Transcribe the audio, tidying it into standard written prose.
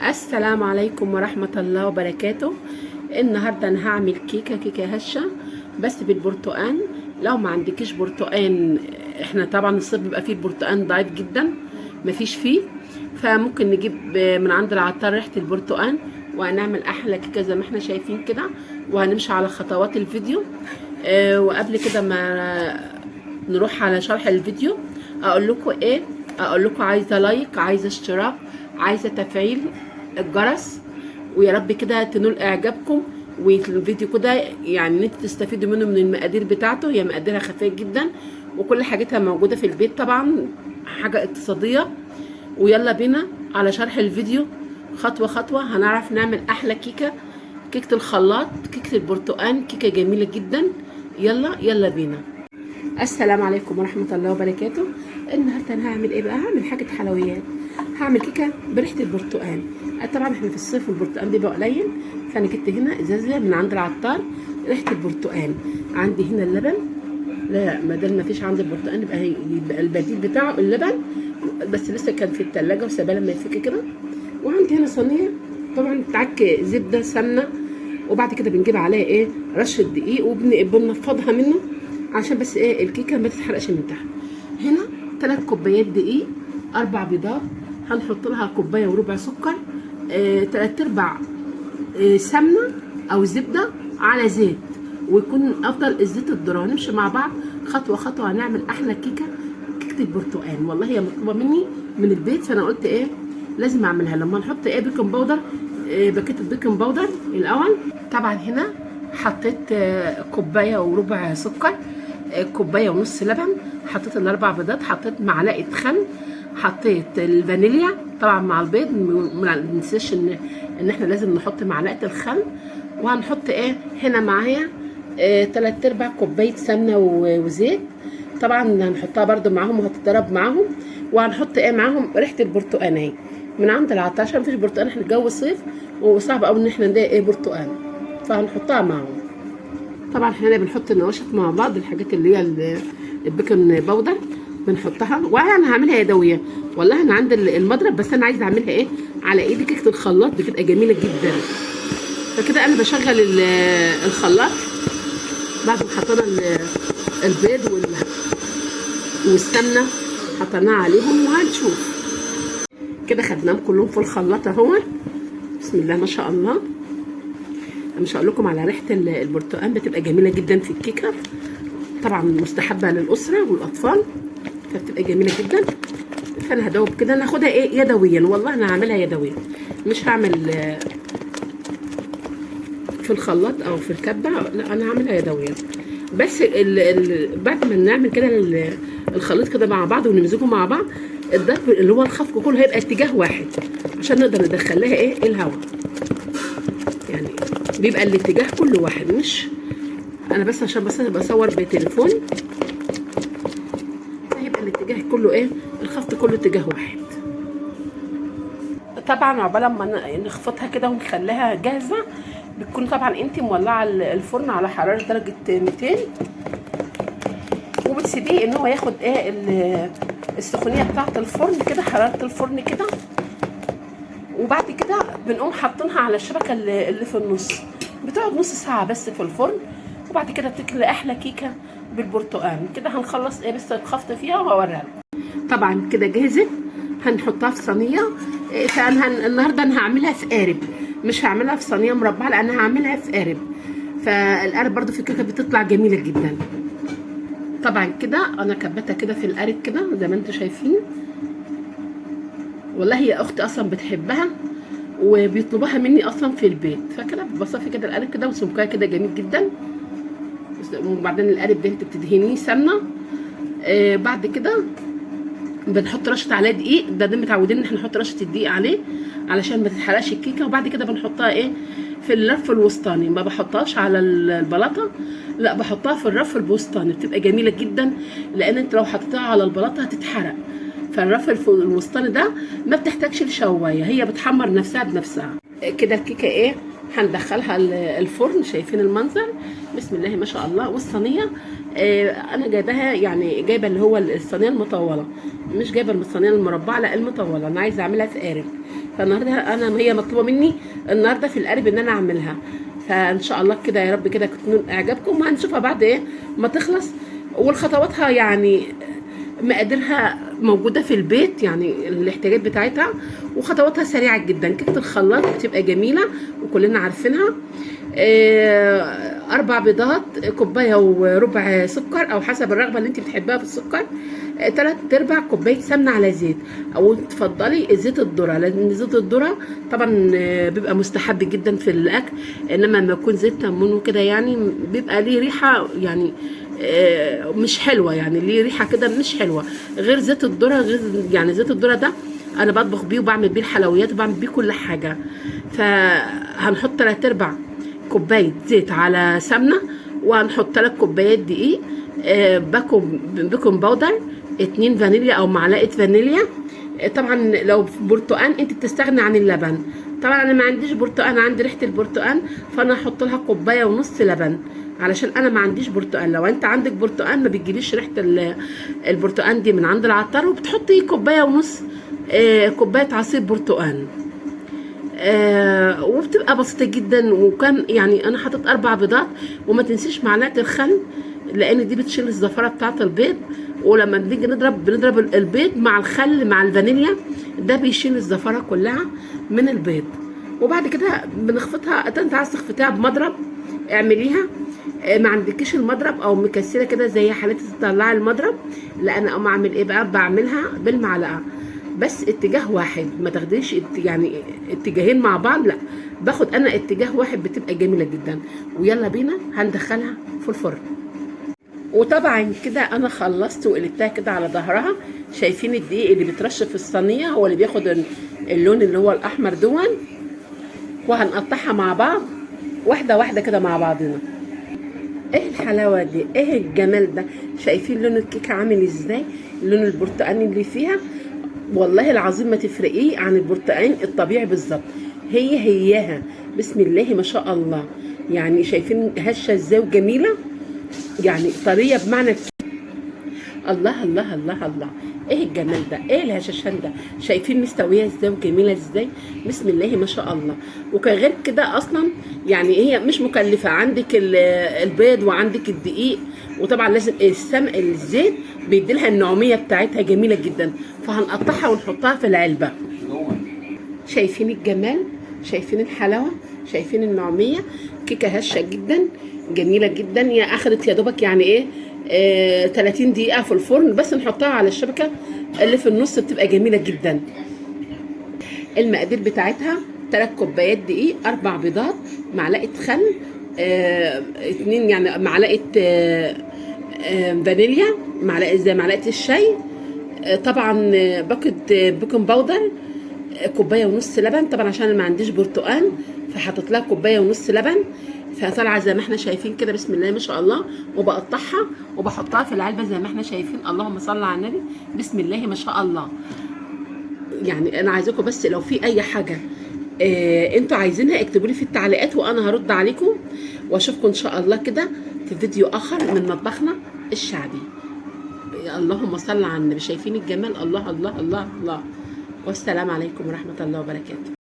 السلام عليكم ورحمة الله وبركاته. النهاردة انا هعمل كيكة هشة بس بالبرتقان. لو ما عندكيش برتقان، احنا طبعا الصيف بيبقى فيه البرتقان ضعيف جدا، مفيش فيه، فممكن نجيب من عند العطار ريحة البرتقان وهنعمل احلى كيكة زي ما احنا شايفين كده، وهنمشي على خطوات الفيديو. وقبل كده ما نروح على شرح الفيديو اقول لكم ايه، اقول لكم عايزه like، عايزه اشتراك، عايزه تفعيل الجرس، ويا رب كده تنول اعجابكم والفيديو كده، يعني ان انتوا تستفيدوا منه من المقادير بتاعته. هي مقاديرها خفيفة جدا وكل حاجتها موجودة في البيت، طبعا حاجة اقتصادية. ويلا بينا على شرح الفيديو خطوة خطوة هنعرف نعمل احلى كيكة، كيكة الخلاط، كيكة البرتقال، كيكة جميلة جدا. يلا يلا بينا. السلام عليكم ورحمة الله وبركاته. النهارده انا هعمل ايه بقى؟ هعمل حاجة حلويات، هعمل كيكة بريحه البرتقال. طبعا احنا في الصيف والبرتقال بيبقى قليل، فانا جبت هنا ازازة من عند العطار ريحه البرتقال. عندي هنا اللبن، لا ما دام ما فيش عندي البرتقال يبقى البديل بتاعه اللبن، بس لسه كان في التلاجة وساباه لما يفك كده. وعندي هنا صينية طبعا تعك زبدة سمنه، وبعد كده بنجيب عليها ايه رشه دقيق وبنفضها منه عشان بس ايه الكيكه ما تتحرقش من تحت. هنا 3 كوبايات دقيق، 4 بيضات، هنحط لها 1.25 كوباية سكر، 3/4 سمنه او زبدة على زيت، ويكون افضل الزيت الذرة. هنمشي مع بعض خطوة خطوة هنعمل احلى كيكة، كيكة البرتقال. والله هي مطلوبه مني من البيت، فانا قلت ايه لازم اعملها. لما نحط ايه baking powder، باكيت ال baking powder الاول. طبعا هنا حطيت 1.25 كوباية سكر، 1.5 كوباية لبن، حطيت ال4 بيضات، حطيت معلقه خل، حطيت الفانيليا طبعا مع البيض. ما ننساش ان احنا لازم نحط معلقه الخل. وهنحط ايه هنا معايا 3/4 كوباية سمنه وزيت، طبعا هنحطها برده معاهم وهتتضرب معاهم. وهنحط ايه معاهم ريحه البرتقال اهي من عند العطار، عشان مفيش برتقال، احنا الجو صيف وصعب قوي ان احنا نلاقي ايه برتقال، فهنحطها معاهم. طبعا احنا هنا بنحط النواشف مع بعض، الحاجات اللي هي ال baking powder بنحطها. وانا هعملها يدوية، والله انا عندي المضرب، بس انا عايزه اعملها ايه على ايدي. كيكة الخلاط بتبقى جميلة جدا. فكده انا بشغل الخلاط بعد ما حطينا البيض والسمنه حطيناها عليهم، وهنشوف كده خدناهم كلهم في الخلاط اهو. بسم الله ما شاء الله. مش هقول لكم على ريحه البرتقال، بتبقى جميلة جدا في الكيكه، طبعا مستحبة للاسرة والاطفال، فبتبقى جميلة جدا. فانا هدوب كده، ناخدها ايه يدويا، والله انا هعملها يدويا، مش هعمل في الخلاط او في الكبه، لا انا هعملها يدويا. بس بعد ما نعمل كده الخليط كده مع بعض ونمزجه مع بعض، الضرب اللي هو الخفق كله هيبقى اتجاه واحد عشان نقدر ندخل لها ايه الهواء، يعني بيبقى الاتجاه كله واحد. مش انا بس عشان بس بصور بتليفون، فهيبقى الاتجاه كله ايه الخفط كله اتجاه واحد. طبعا عقبال ما نخفطها كده ونخليها جاهزة، بتكون طبعا انت مولعه الفرن على حرارة درجه 200، وبتسيبيه ان هو ياخد ايه السخونيه بتاعه الفرن كده، حرارة الفرن كده. وبعد كده بنقوم حاطينها على الشبكة اللي في النص، بتقعد نص ساعة بس في الفرن، وبعد كده بتاكل احلى كيكة بالبرتقال. كده هنخلص ايه بس الخفط فيها وهوريها لكم. طبعا كده جهزت، هنحطها في صينية. فانا النهارده انا هعملها في قارب، مش هعملها في صينية مربعه، لان هعملها في قارب، فالقارب برضو في الكيكه بتطلع جميلة جدا. طبعا كده انا كبتها كده في القارب كده زي ما انتم شايفين. والله هي اختي اصلا بتحبها وبيطلبوها مني اصلا في البيت، فكده بصفي كده القارب كده وسمكها كده جميل جدا. وبعدين القارب ده انت بتدهنيه سمنه، بعد كده بنحط رشه عليه دقيق، ده متعودين ان احنا نحط رشه الدقيق عليه علشان ما تتحرقش الكيكه. وبعد كده بنحطها ايه في الرف الوسطاني، ما بحطهاش على البلاطه، لا بحطها في الرف الوسطاني، بتبقى جميلة جدا، لان انت لو حطيتها على البلاطه هتتحرق. فالرف الوسطاني ده ما بتحتاجش الشوايه، هي بتحمر نفسها بنفسها كده. الكيكه ايه هندخلها الفرن، شايفين المنظر بسم الله ما شاء الله. والصينيه انا جايباها، يعني جايبه اللي هو الصينية المطولة، مش جايبه الصينية المربعه، لا المطولة، انا عايزه اعملها في قارب. فالنهارده انا هي مطلوبه مني النهارده في القالب ان انا اعملها. فان شاء الله كده يا رب كده تكون اعجابكم، وهنشوفها بعد ايه ما تخلص. والخطواتها يعني مقاديرها موجودة في البيت، يعني الاحتياجات بتاعتها وخطواتها سريعة جدا. كيكة الخلاط بتبقى جميلة وكلنا عارفينها. 4 بيضات، كوباية وربع سكر او حسب الرغبة اللي انت بتحبها في السكر، 3/4 كوباية سمنه على زيت، او تفضلي زيت الذرة، لان زيت الذرة طبعا بيبقى مستحب جدا في الاكل، انما لما يكون زيت تمون وكده يعني بيبقى ليه ريحه يعني مش حلوة، يعني ليه ريحه كده مش حلوة غير زيت الذرة. غير يعني زيت الذرة ده انا بطبخ بيه وبعمل بيه الحلويات وبعمل بيه كل حاجة. فهنحط 3/4 كوباية زيت على سمنه، وهنحط 3 كوبايات دقيق، baking powder، 2 فانيليا او معلقه فانيليا. طبعا لو برتقان انت بتستغني عن اللبن، طبعا انا ما عنديش برتقان، عندي ريحه البرتقان، فانا هحط لها 1.5 كوباية لبن علشان انا ما عنديش برتقان. لو انت عندك برتقان ما بتجيبيش ريحه البرتقان دي من عند العطار، وبتحطي 1.5 كوباية، كوباية عصير برتقان، وبتبقى بسيطة جدا. وكان يعني انا حطيت 4 بيضات، وما تنسيش معلقه الخل لان دي بتشيل الزفاره بتاعه البيض. ولما بنيجي بنضرب البيض مع الخل مع الفانيليا، ده بيشيل الزفاره كلها من البيض. وبعد كده بنخفطها، انت عايز تخفطيها بمضرب اعمليها، ما عندكيش المضرب او مكسرة كده زي حالتي تطلعي المضرب، لا انا اقوم اعمل ايه بقى، بعملها بالمعلقه بس اتجاه واحد، ما تاخديش يعني اتجاهين مع بعض، لا باخد انا اتجاه واحد، بتبقى جميلة جدا. ويلا بينا هندخلها في الفرن. وطبعا كده انا خلصت وقلبتها كده على ظهرها. شايفين الدقيق اللي بيترش في الصينية هو اللي بياخد اللون اللي هو الاحمر دون. وهنقطعها مع بعض واحدة واحدة كده مع بعضنا. ايه الحلاوة دي، ايه الجمال ده، شايفين لون الكيكه عامل ازاي، اللون البرتقاني اللي فيها، والله العظيم ما تفرقيه عن البرتقان الطبيعي بالظبط، هي هياها بسم الله ما شاء الله. يعني شايفين هشه ازاي وجميلة، يعني طرية بمعنى الله الله الله الله، ايه الجمال ده، ايه الهشاشان ده، شايفين مستوية ازاي وجميلة ازاي، بسم الله ما شاء الله. وكغير كده اصلا يعني هي مش مكلفة، عندك البيض وعندك الدقيق، وطبعا لازم الزيت بيدي لها النعوميه بتاعتها جميلة جدا. فهنقطعها ونحطها في العلبة. شايفين الجمال، شايفين الحلاوة، شايفين النعوميه، كيكة هشه جدا جميلة جدا. يا اخدت يا دوبك يعني ايه 30 دقيقة في الفرن بس، نحطها على الشبكة اللي في النص بتبقى جميلة جدا. المقادير بتاعتها 3 كوبايات دقيق، 4 بيضات، معلقه خل، 2 يعني معلقه فانيليا، معلقه زي معلقه الشاي، طبعا باكت baking powder، 1.5 كوباية لبن، طبعا عشان ما عنديش برتقان فحطيت لها 1.5 كوباية لبن. فطالعه زي ما احنا شايفين كده بسم الله ما شاء الله. وبقطعها وبحطها في العلبة زي ما احنا شايفين، اللهم صل على النبي، بسم الله ما شاء الله. يعني انا عايزاكم بس لو في اي حاجة انتوا عايزينها اكتبوا لي في التعليقات وانا هرد عليكم. واشوفكم ان شاء الله كده في فيديو اخر من مطبخنا الشعبي. اللهم صل على النبي، شايفين الجمال، الله الله الله الله. والسلام عليكم ورحمة الله وبركاته.